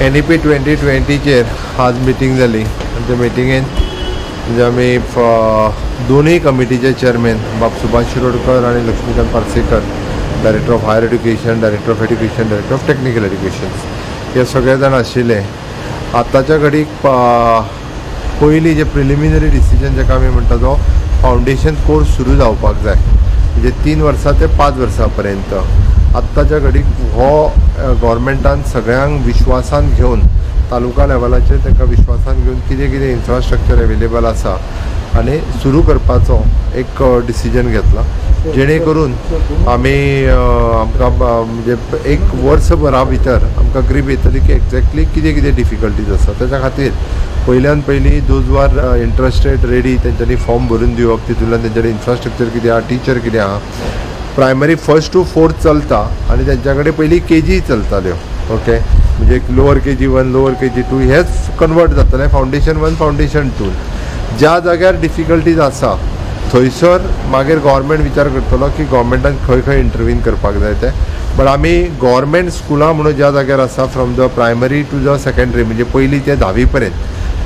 NEP 2020चेर आज meeting जाली आनी त्या मिटिंगेन म्हणजे आमी दोनूय कमिटीचे चेअरमॅन बाब सुभाष शिरोडकर आनी Laxmikant Parsekar, Director of Higher Education, Director of Education, Director of Technical Education, हे सगळे जाण आशिल्ले. आतांच्या घडीक पयलीं जे प्रिलिमिनरी डिसिजन जाका आमी म्हणटा, तो फावंडेशन कोर्स सुरू जावपाक जाय, म्हणजे 3 वर्सां ते 5 वर्सां पर्यंत. आत्ताच्या घडीक हो गोवोरमेंटान सगळ्यांक विश्वासान घेवन, तालुका लेवलाचेर तांकां विश्वासान घेवन कितें कितें इन्फ्रास्ट्रक्चर एवेलेबल आसा आनी सुरू करपाचो एक डिसिजन घेतला, जेणे करून आमी आमकां म्हणजे एक वर्सभरा भितर आमकां ग्रीप येतली की एक्झॅक्टली कितें कितें डिफिकल्टीज आसा. ताच्या खातीर पयल्यान पयलीं those are interested, ready, तेंच्यांनी फॉर्म भरून दिवप. तितूंतल्यान तेंच्यानी इन्फ्रास्ट्रक्चर कितें आहा, टिचर कितें आहा, प्रायमरी फर्स्ट टू फोर्थ चलता आनी तेंच्या कडेन पयलीं केजी चलताल्यो, ओके, म्हणजे lower KG 1, lower KG 2, हेच कन्वर्ट जातलें फावंडेशन वन, फावंडेशन टू. ज्या जाग्यार डिफिकल्टीज आसा थंयसर मागीर गव्हर्मेंट विचार करतलो की गव्हर्मेंटान खंय खंय इंटरवीन करपाक जाय तें. बट आमी गव्हर्मेंट स्कुलां म्हणून ज्या जाग्यार आसा, from the primary to the secondary, म्हणजे पयली ते धावी पर्यंत,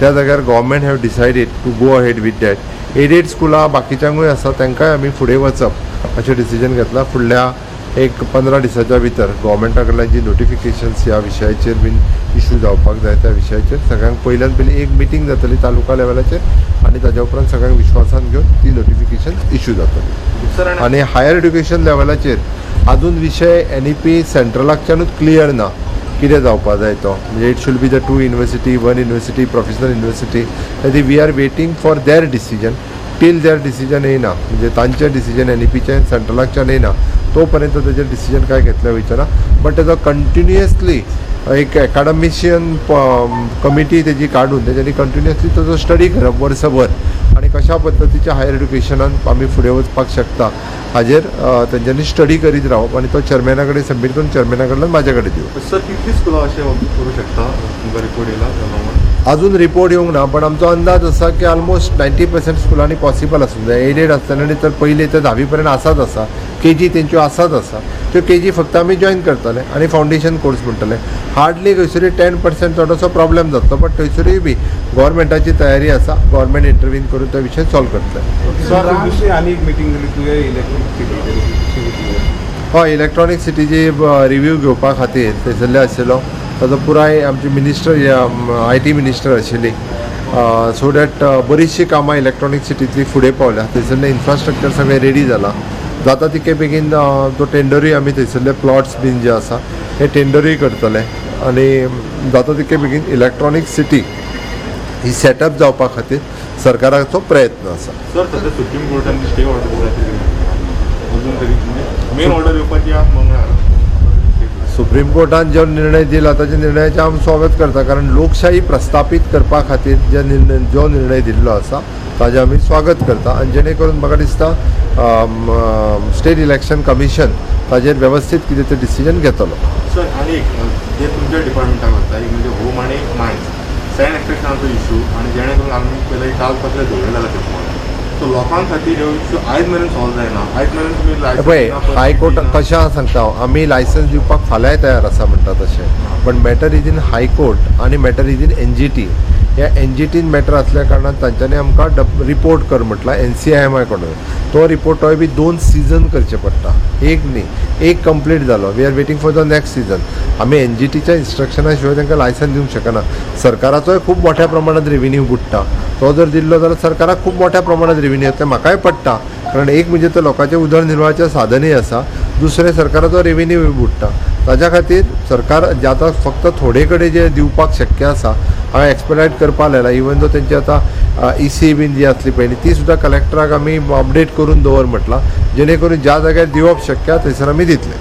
त्या जाग्यार government have decided to go ahead with that. Aided स्कुलां बाकीच्यांकूय आसा, तांकांय आमी फुडें वचप अशें डिसिजन घेतलां. फुडल्या एक 15 दिसाच्या भितर गव्हर्मेंटा कडल्यान जी नोटिफिकेशन्स ह्या विशयाचेर बीन इशू जावपाक जाय, त्या विशयाचेर सगळ्यांक पयल्यान पयलीं एक मिटींग जातली तालुका लेवलाचेर आनी ताज्या उपरांत सगळ्यांक विश्वासान घेवन ती नोटिफिकेशन इशू जातली. सर, आनी आनी हायर एड्युकेशन लेवलाचेर अजून विशय एनईपी सेंट्रलाकच्यानूच क्लियर ना कितें जावपा जाय तो, म्हणजे it should be the two university, one university, professional university. खातीर we are waiting for their decision. Till their decision येयना, म्हणजे तांचें डिसिजन एनईपीचें सेंट्रलाकच्यान येयना, तो पर्यंत तेजेर डिसिजन काय घेतलें वयचें ना. बट तेजो कंटिन्युअसली एक एकाडमिशियन कमिटी तेजी काडून तेज्यांनी कंटिन्युअसली तेजो स्टडी करप वर्सभर आनी कशा पद्दतीच्या हायर एड्युकेशनान आमी फुडें वचपाक शकता हाजेर तेंच्यांनी स्टडी करीत रावप आनी तो चेअरमॅना कडेन सबमीट करून चेअरमॅना कडल्यान म्हाजे कडेन दिवप. सर, कितली स्कुलां अशें करूं शकता? तुमकां रिपोर्ट येयला त्या प्रमाण? अजून रिपोर्ट येवंक ना, पण आमचो अंदाज आसा की ऑलमोस्ट 90% स्कुलांनी पॉसिबल आसूंक जाय. एडेड आसतना न्ही तर पयली ते धावी पर्यंत आसाच आसा, केजी तेंच्यो आसाच आसा, त्यो केजी फक्त आमी जॉयन करतले आनी फावंडेशन कोर्स म्हणटले. हार्डली खंयसरूय 10% थोडोसो प्रॉब्लेम जातलो, बट थंयसरूय बी गव्हर्मेंटाची तयारी आसा, गव्हर्मेंट इंटरवीन करून तो विशय सॉल्व करतले. सर, दुसरी आनी एक मिटींग जाली तुवें इलेक्ट्रॉनिक सिटी? हय, इलेक्ट्रॉनीक सिटीची रिव्यू घेवपा खातीर थंयसरले आशिल्लो. ताजो पुराय आमची मिनिस्टर, IT minister आशिल्ली, सो that बरीचशीं कामां इलेक्ट्रॉनीक सिटींतली फुडें पावल्या. थंयसरलें इन्फ्रास्ट्रक्चर सगळें रेडी जालां. जाता तितके बेगीन तो टेंडरूय आमी थंयसरले प्लॉट्स बीन जे आसा हे टेंडरूय करतले आनी जाता तितके बेगीन इलेक्ट्रॉनीक सिटी ही सेटअप जावपा खातीर सरकाराचो प्रयत्न आसा. सर, सध्या सुप्रीम कोर्टान स्टे ऑर्डर दिला अजून तरी, म्हणजे मेन ऑर्डर येवपाची आहा मंगळार. सुप्रीम कोर्टान जो निर्णय दिला ताच्या निर्णयाचें आमी स्वागत करता, कारण लोकशाही प्रस्थापीत करपा खातीर जे निर्णय जो निर्णय दिल्लो आसा ताजें आमी स्वागत करता. आनी जेणे करून म्हाका दिसता स्टेट इलेक्शन कमिशन ताजेर वेवस्थीत कितें तें डिसिजन घेतलो. सर, आनी एक जे तुमच्या डिपार्टमेंटाक वता, एक म्हणजे होम आनी मायन्स, सँड एक्सट्रेक्शनाचो इशू आनी जेणे करून आमी पयलीं काल पत्र दवरलें जाल्यार ते, सो लोकां खातीर ह्यो इशू आयज मेरेन सॉल्व जायना. आयज मेरेन तुमी पळय, लायसन्स हायकोर्ट कशें आहा सांगता हांव. आमी लायसन्स दिवपाक फाल्यांय तयार आसा म्हणटा तशें, but matter is in High Court आनी matter is in NGT. ह्या एनजीटीन मॅटर आसल्या कारणान तांच्यांनी आमकां रिपोर्ट कर म्हटलां एनसीआयएमआय कडून. तो रिपोर्ट तोय बी दोन सिजन करचे पडटा, एक न्ही. एक कंप्लीट जालो, we are waiting for the next season. आमी एनजीटीच्या इन्स्ट्रक्शना शिवाय तांकां लायसन दिवंक शकना. सरकाराचोय खूब मोठ्या प्रमाणात रेविन्यू बुडटा. तो जर दिल्लो जाल्यार सरकाराक खूब मोठ्या प्रमाणात रेविन्यू येतलें, म्हाकाय पडटा, कारण एक म्हणजे ते लोकांचें उदरनिर्वाहाचें साधनूय आसा, दुसरें सरकाराचो रेविन्यूय बुडटा. ताज्या खातीर सरकार जे आतां फक्त थोडे कडेन जे दिवपाक शक्य आसा, हांवें एक्सपेडायट करपा लायला. इवन दो तेंची आतां इसी बीन जी आसली पळय न्ही, ती सुद्दां कलेक्टराक आमी अपडेट करून दवर म्हटलां, जेणे करून ज्या जाग्यार दिवप शक्य आहा थंयसर आमी दितले.